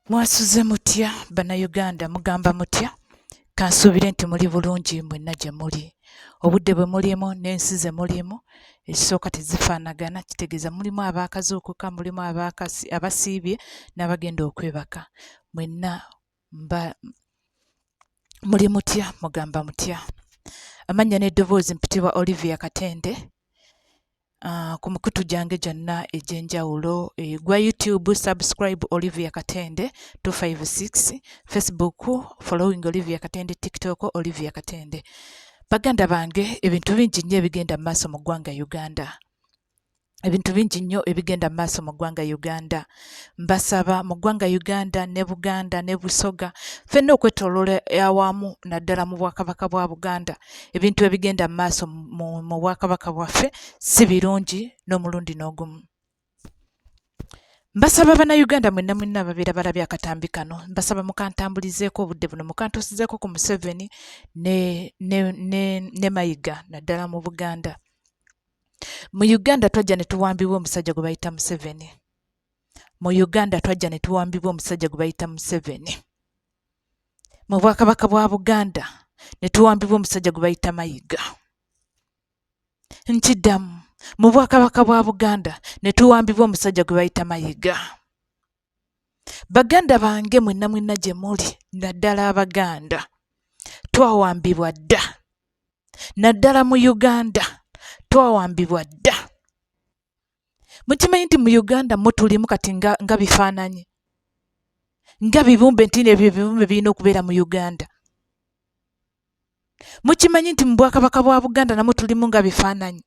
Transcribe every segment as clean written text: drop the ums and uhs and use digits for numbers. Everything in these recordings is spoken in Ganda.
Mwasuze mutya Bannayuganda, mugamba mutya? Kansuubire nti muli bulungi mwenna gye muli. Obudde bwe mulimu n'ensi ze mulimu ekisooka tezifaanagana, kitegeeza mulimu abaakazuukuka, mulimu abasiibye n'abagenda okwebaka. Mwenna mba muli mutya, mugamba mutya? Amannya n'eddoboozi mpitibwa Olivia Katende. Ku mikutu gyange gyonna egy'enjawulo eh, gwa YouTube subscribe Olivia Katende 256, Facebook following Olivia Katende, TikTok Olivia Katende. Baganda bange, ebintu bingi nnyo ebigenda mu maaso mu ggwanga Uganda, ebintu bingi nnyo ebigenda mu maaso mu ggwanga Uganda. Mbasaba mu ggwanga Uganda ne Buganda ne Busoga ffenna okwetooloola awamu, naddala mu Bwakabaka bwa Buganda, ebintu ebigenda mu maaso mu Bwakabaka bwaffe si birungi n'omulundi n'ogumu. Mbasaba Bannayuganda mwenna mwenna ababeera balabye akatambi kano, mbasaba mukantambulizeeko obudde buno, mukantuusizeeko ku Museveni ne Mayiga, naddala mu Buganda. Mu Uganda twajja ne tuwambibwa omusajja gwe bayita Museveni. Mu Uganda twajja ne tuwambibwa omusajja gwe bayita Museveni. Mu Bwakabaka bwa Buganda ne tuwambibwa omusajja gwe bayita Mayiga. Nkiddamu, mu Bwakabaka bwa Buganda ne tuwambibwa omusajja gwe bayita Mayiga. Baganda bange mwenna mwenna gye muli, naddala Abaganda, twawambibwa dda. Naddala mu Uganda twawambibwa dda. Mukimanyi nti mu Uganda mwe tulimu kati nga bifaananyi, nga bibumbe, nti ebyo ebibumbe birina okubeera mu Uganda. Mukimanyi nti mu Bwakabaka bwa Buganda namwe tulimu nga bifaananyi,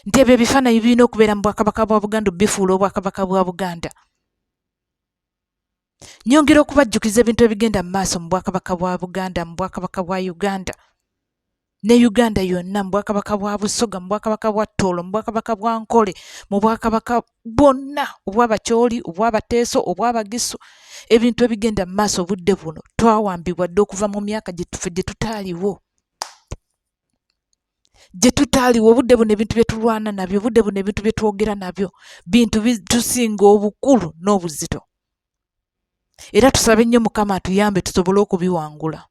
nti ebyo ebifaananyi birina okubeera mu Bwakabaka bwa Buganda obifuula Obwakabaka bwa Buganda. Nyongera okubajjukiza ebintu ebigenda mu maaso mu Bwakabaka bwa Buganda, mu Bwakabaka bwa Uganda ne Uganda yonna, mu Bwakabaka bwa Busoga, mu Bwakabaka bwa Tooro, mu Bwakabaka bwa Nkole, mu Bwakabaka bwonna obw'Abakyoli, obw'Abateeso, obw'Abagisu. Ebintu ebigenda mu maaso obudde buno, twawambibwa dda okuva mu myaka gye tutaaliwo. Gye tutaaliwo. Obudde buno ebintu bye tulwana nabyo, obudde buno ebintu bye twogera nabyo, bintu bitusinga obukulu n'obuzito. Era tusabe nnyo Mukama atuyambe tusobole okubiwangula.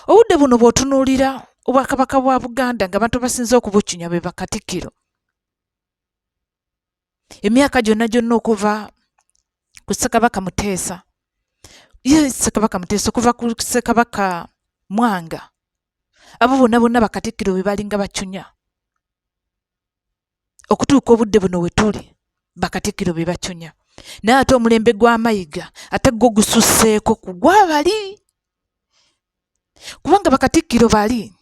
Obudde buno bw'otunuulira Obwakabaka bwa Buganda, ng'abantu abasinze okubukinya be bakatikkiro. Emyaka gyonna gyonna okuva ku Ssekabaka Muteesa, ye Ssekabaka Muteesa, okuva ku Ssekabaka Mwanga, abo bonna bonna bakatikkiro be balinga bacunya. Okutuuka obudde buno we tuli, bakatikkiro be bacunya. Naye ate omulembe gwa Mayiga ate gwo gususseeko ku gwabali, kubanga bakatikkiro bali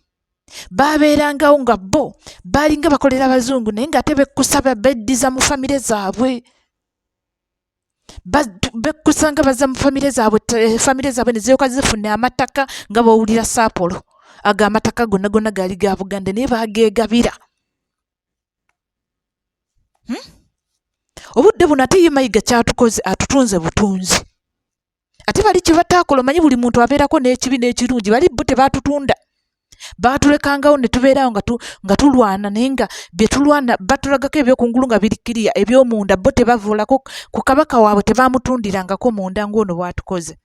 baabeerangawo nga bo baalinga bakolera abazungu, naye ng'ate bekkusa beddiza mu famire zaabwe, bekkusa nga bazza mu famire zaabwe, famire zaabwe ne ziryoka zifuna amataka. Nga bw'owulira Saapolo, ago amataka gonna gonna gaali ga Buganda, naye baageegabira. Obudde buno ate ye Mayiga kyatukoze, atutunze butunzi. Ate bali kye bataakola, omanyi buli muntu abeerako n'ekibi n'ekirungi, bali bo tebaatutunda, baatulekangawo ne tubeerawo nga tulwana, naye nga bye tulwana batulagako ebyokungulu nga biri kiriya, ebyomunda bo tebavuulako ku kabaka waabwe, tebamutundirangako munda ng'ono bw'atukoze.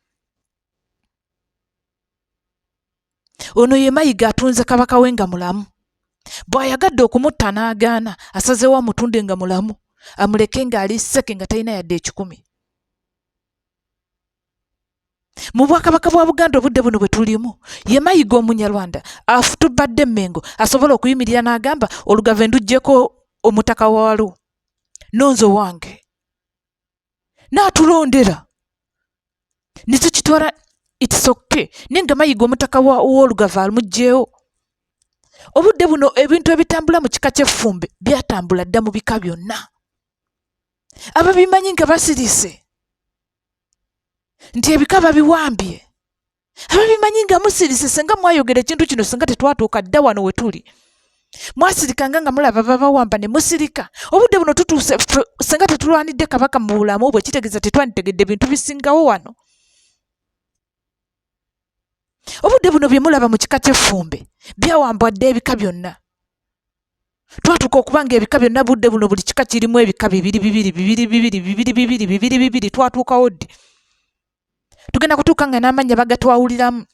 Ono ye Mayiga atunze kabaka we nga mulamu. Bw'ayagadde okumutta n'agaana, asazeewo amutunde nga mulamu, amuleke ng'ali sseke nga talina yadde ekikumi. Mu Bwakabaka bwa Buganda obudde buno bwe tulimu, ye Mayiga Omunyarwanda afutubadde Mmengo asobola okuyimirira n'agamba, "Olugave nduggyeko omutaka waalwo, nonze owange," n'atulondera ne tukitwala, it's okay. Naye nga Mayiga omutaka w'Olugave amuggyewo. Obudde buno ebintu ebitambula mu kika ky'Effumbe byatambula dda mu bika byonna. Ababimanyi nga basirise nti ebika babiwambye, ababimanyi nga musirise, senga mwayogera ekintu kino, senga tetwatuuka dda wano we tuli. Mwasirikanga nga mulaba babawamba ne musirika. Obudde buno tutuuse, senga tetulwanidde kabaka mu bulamu bwe, kitegeeza tetwanditegedde bintu bisingawo wano. Obudde buno bye mulaba mu kika ky'Effumbe byawambwa dda ebika byonna. Twatuuka okuba nga ebika byonna budde buno buli kika kirimu ebika bibiri bibiri bibiri bibiri bibiri bibiri bibiri bibiri. Twatuukawo ddi? Tugenda kutuuka nga n'amannya bagatwawuliramu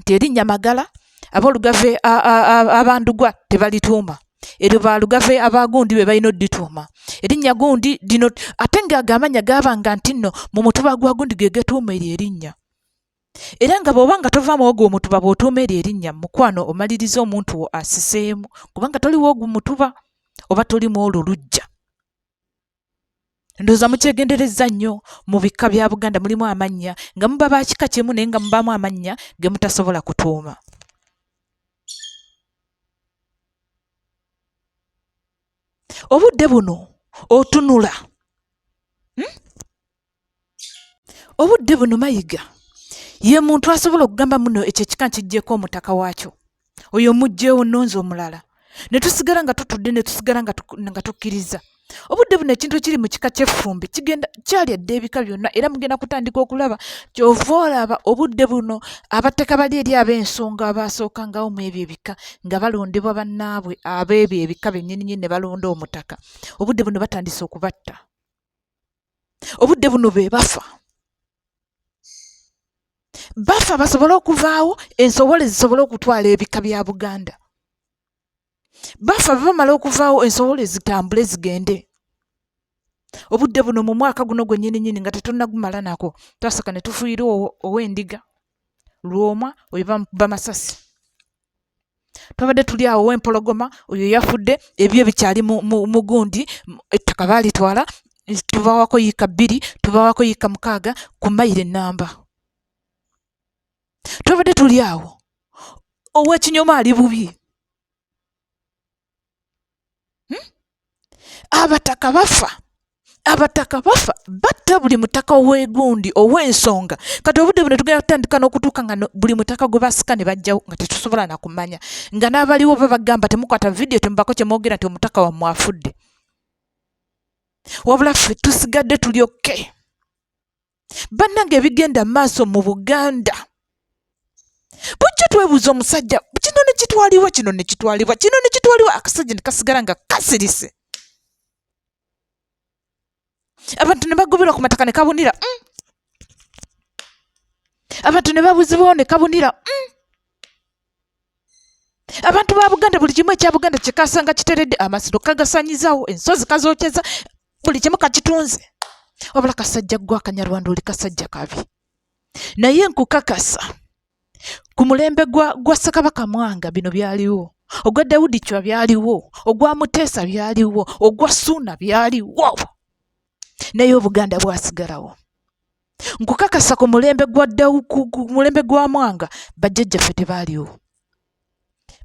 nti erinnya Magala aboolugave abandugwa tebalituuma, eryo balugave abagundi be balina oddituuma erinnya gundi lino, ate ng'ago amannya gaabanga nti nno mu mutuba gwa gundi ge gatuuma eryo erinnya. Era nga bw'oba nga tova mu ogwo omutuba bw'otuuma eryo erinnya, mukwano omaliriza omuntu wo asiseemu, kubanga toli w'ogwo mutuba oba toli mu olwo luggya. Ndowooza mukyegenderezza nnyo, mu bika bya Buganda mulimu amannya nga muba ba kika kimu naye nga mubaamu amannya ge mutasobola kutuuma. Obudde buno otunula. Obudde buno Mayiga ye muntu asobola okugamba muno ekyo ekika nkiggyeko omutaka waakyo, oyo omuggyewo nnonze omulala, ne tusigala nga tutudde ne tusigala nga tukkiriza. Obudde buno ekintu ekiri mu kika ky'effumbe kigenda kyalya dda ebika byonna, era mugenda kutandika okulaba. Ky'ova olaba obudde buno abataka bali eri ab'ensonga abaasookangawo mu ebyo ebika nga balondebwa bannaabwe ab'ebyo ebika bennyininyini ne balonda omutaka. Obudde buno batandise okubatta. Obudde buno be bafa. Bafa basobole okuvaawo ensowole zisobole okutwala ebika bya Buganda. Bafa bwe bamala okuvaawo ensowole zitambule zigende. Obudde buno mu mwaka guno gwennyini nnyini nga tetunnagumala nako twasooka ne tufiirwa ow'endiga Lwomwa oyo bamukuba masasi. Twabadde tuli awo ow'empologoma oyo yafudde, ebyo bikyali mu gundi, ettaka baalitwala, tubawako yiika 2, tubawako yiika 6 ku mayiro ennamba. Twabadde tuli awo ow'ekinyomo ali bubi. Abataka bafa, abataka bafa, batta buli mutaka ow'egundi ow'ensonga. Kati obudde buno tugenda kutandika n'okutuuka nga buli mutaka gwe basika ne bajjawo nga tetusobola na kumanya, nga n'abaliwo babagamba temukwata vidiyo, temubako kye mwogera nti omutaka wammwe afudde. Wabula ffe tusigadde tuli okay. Bannange ebigenda maaso mu Buganda, bujja twebuuza omusajja kino ne kitwalibwa, kino ne kitwalibwa, kino ne kitwalibwa, akasajja ne kasigala nga kasirise, abantu ne bagoberwa ku mataka ne kabunira, Abantu ne babuzibwawo ne kabunira, Abantu ba Buganda buli kimu ekya Buganda kye kasanga kiteredde, amasiro kagasaanyizaawo, ensozi kazokyeza, buli kimu kakitunze. Wabula kasajja ggwe Akanyarwanda oli kasajja kabi. Naye nkukakasa ku mulembe gwa Ssekabaka Mwanga bino byaliwo, ogwa Daudi Chwa byaliwo, ogwa Muteesa byaliwo, ogwa Ssuuna byaliwo, naye Obuganda bwasigalawo. Nkukakasa ku mulembe gwa ku mulembe gwa Mwanga bajjajjaffe tebaaliwo,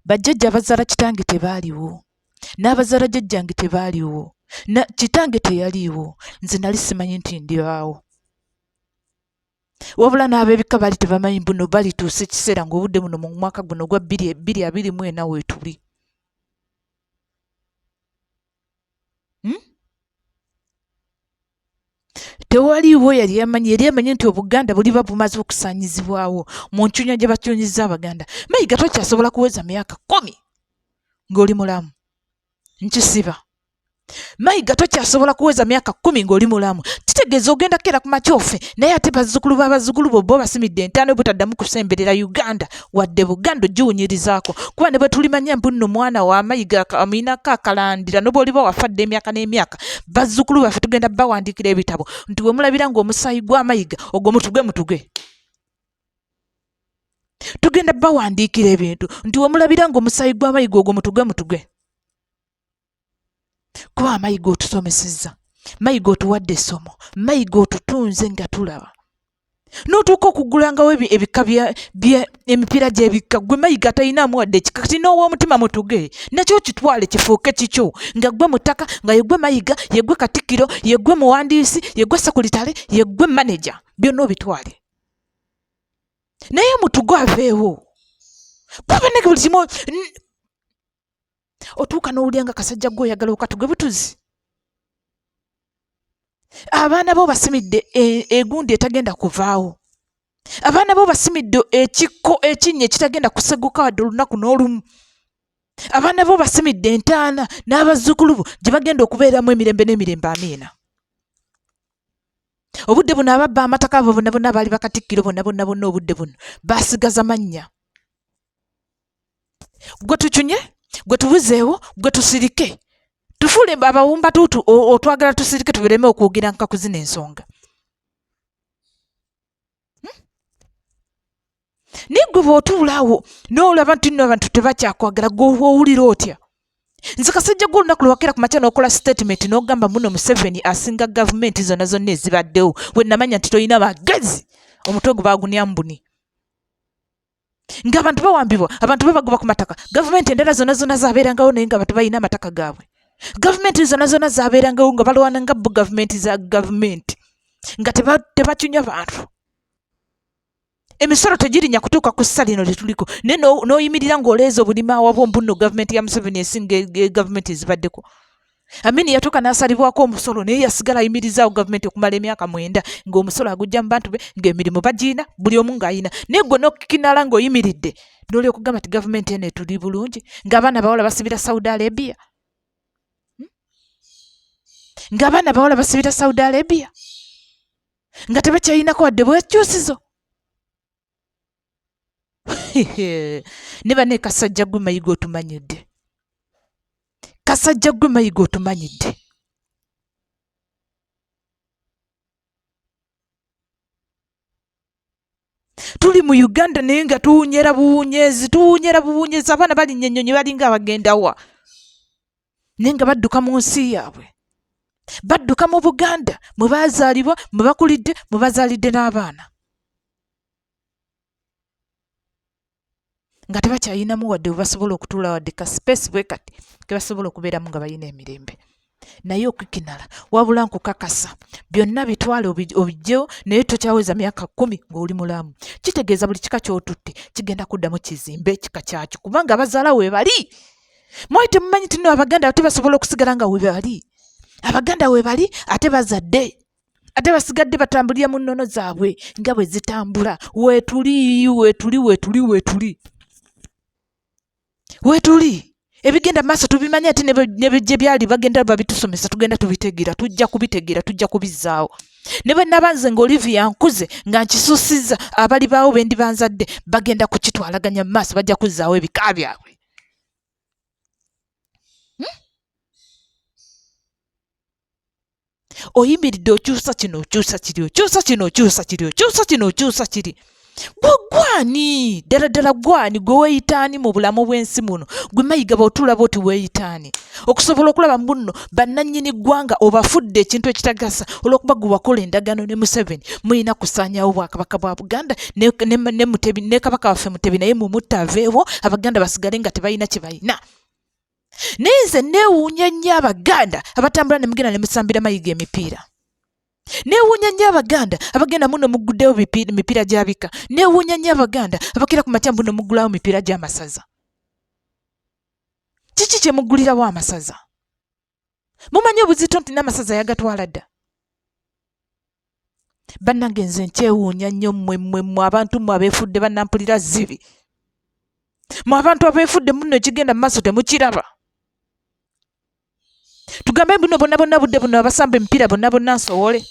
bajjajja abazaala kitange tebaaliwo, n'abazaala jjajjange tebaaliwo, na kitange teyaliiwo, nze nali simanyi nti ndibaawo. Wabula n'ab'ebika baali tebamanyi buno balituusa ekiseera ng'obudde buno mu mwaka guno ogwa 2024 weetuli. Tewaliiwo yali amanyi, yali amanyi nti Obuganda buliba bumaze okusaanyizibwawo mu ncunya gye bacunyizza Abaganda. Mayiga tokyasobola kuweza myaka 10 ng'oli mulamu. Nkisiba. Mayiga tokyasobola kuweza myaka 10 ng'oli mulamu. Kitegeeza ogenda kukeera ku makya ofe, naye ate bazzukulu b'abazzukulu bo bo basimidde entaana obutaddamu kusemberera Uganda wadde Buganda ogiwunyirizaako. Kuba ne bwe tulimanya mbu nno mwana wa Mayiga amuyinako akalandira, ne bw'oliba wafa dda emyaka n'emyaka, bazzukulu baffe tugenda bawandiikira ebitabo nti we mulabira ng'omusaayi gwa Mayiga ogwo mutuge mutuge. Tugenda bawandiikira ebintu nti we mulabira ng'omusaayi gwa Mayiga ogwo mutuge mutuge. Kuba Mayiga otusomesezza, Mayiga otuwadde essomo, Mayiga otutunze nga tulaba. N'otuuka okuggulangawo ebika emipiira gy'ebika, ggwe Mayiga atalinamu wadde ekika, kati n'ow'omutima mutuge nakyo kitwale kifuuke kikyo, nga ggwe mutaka, nga yeggwe Mayiga, yeggwe Katikkiro, yeggwe muwandiisi, yeggwe sekulitale, yeggwe maneja, byonna obitwale. Naye mutuge aveewo. Kuba bannange buli kimu otuuka n'owulira nga kasajja gwe oyagala okatuge butuzi. Abaana bo basimidde egundi etagenda kuvaawo. Abaana bo basimidde ekikko ekinnya ekitagenda kuseguka wadde olunaku n'olumu. Abaana bo basimidde entaana n'abazzukulu bo gye bagenda okubeeramu emirembe n'emirembe. Amiina. Obudde buno ababba amataka abo bonna bonna abaali bakatikkiro bonna bonna bonna obudde buno basigaza mannya. Gwe tucunye, gwe tubuzeewo, gwe tusirike, tufuule abawumba tuutu otwagala tusirike tubireme okwogera nka kuzina ensonga. Naye gwe bw'otuula awo n'olaba nti nno abantu tebakyakwagala, gwe owulira otya? Nze kasajja gwe olunaku lwewakera ku makya n'okola sitatimenti n'ogamba muno Museveni asinga gavumenti zonna zonna ezibaddewo, we namanya nti tolina magezi, omutwe gwe baagunyamu buni. Ng'abantu bawambibwa, abantu babagoba ku mataka, gavumenti endala zonna zonna zabeerangawo naye nga abantu balina amataka gaabwe. Gavumenti zonna zonna zabeerangawo nga balwana nga bo gavumenti za gavumenti nga tebacunya bantu. Emisolo tegirinya kutuuka ku ssa lino lyetuliko, naye n'oyimirira ng'oleeza obulima awabwo mbu nno gavumenti ya Museveni esinga gavumenti ezibaddeko. Amini yatuuka n'asalibwako omusolo, naye yasigala ayimirizaawo gavumenti okumala emyaka 9 ng'omusolo agujja mu bantu be, ng'emirimu bagiina, buli omu ng'ayina. Naye gwe n'okikinala ng'oyimiridde n'olyoka ogamba nti gavumenti eno etuli bulungi, ng'abaana bawala basibira Saudi Arabia. Ng'abaana bawala basibira Saudi Arabia nga tebakyayinako wadde bwekyusizo. Ne bane kasajja gwe Mayiga otumanyidde, kasajja gwe Mayiga otumanyidde. Tuli mu Uganda naye nga tuwunyera buwunyezi, tuwunyera buwunyezi. Abaana balinnya ennyonyi balinga abagenda wa, naye nga badduka mu nsi yaabwe, badduka mu Buganda mwe baazaalibwa, mwe bakulidde, mwe bazaalidde n'abaana, nga tebakyayinamu wadde bwe basobola okutuula wadde ka space bwe kati ke basobola okubeeramu nga balina emirembe. Naye okukinala wabula nkukakasa byonna bitwale obijjewo, naye tokyaweza myaka 10 ng'oli mulamu. Kitegeeza buli kika ky'otutte kigenda kuddamu kizimbe ekika kyakyo, kubanga abazaala we bali. Mwali temumanyi nti nno Abaganda ate basobola okusigala nga we bali. Abaganda we bali ate bazadde, ate basigadde batambulira mu nnono zaabwe nga bwe zitambula. Weetuli, weetuli, weetuli, weetuli, weetuli. Ebigenda mu maaso tubimanyi, ate ne gye byali bagenda babitusomesa, tugenda tubitegeera, tujja kubitegeera, tujja kubizzaawo. Ne bwe naba nze nga Olivia nkuze nga nkisussizza, abali baawo be ndiba nzadde bagenda kukitwalaganya mu maaso, bajja kuzzaawo ebika byabwe. Oyimiridde okyusa kino, okyusa kiri, okyusa kino, okyusa kiri, okyusa kino, okyusa kiri. Gwe gwani ddala ddala gwani gwe weeyitaani mu bulamu bw'ensi muno? Gwe Mayiga bw'otuulaba oti weeyitaani okusobola okulaba munno bannannyini ggwanga obafudde ekintu ekitagasa olw'okuba gwe wakola endagaano ne Museveni. Mulina kusaanyaawo bwakabaka bwa Buganda ne Mutebi, ne Kabaka waffe Mutebi naye mumutte aveewo, Abaganda basigale nga tebalina kye balina. Naye nze neewuunya nnyo Abaganda abatambula ne mugenda ne musambira Mayiga emipiira. Neewuunya nnyo Abaganda abagenda muno muguddewo mipiira gya bika. Neewuunya nnyo Abaganda abakira ku makya mbuno muggulawo mipiira gy'amasaza. Kiki kye muggulirawo amasaza? Mumanyi obuzito nti n'amasaza yagatwala dda? Bannange nze nkyewuunya nnyo mmwe, mmwe, mmwe abantu mmwe abeefudde bannampulira zibi. Mmwe abantu abeefudde muno ekigenda mu maaso temukiraba. Tugambe buno bonna bonna budde buno abasamba emipiira bonna bonna nsowole.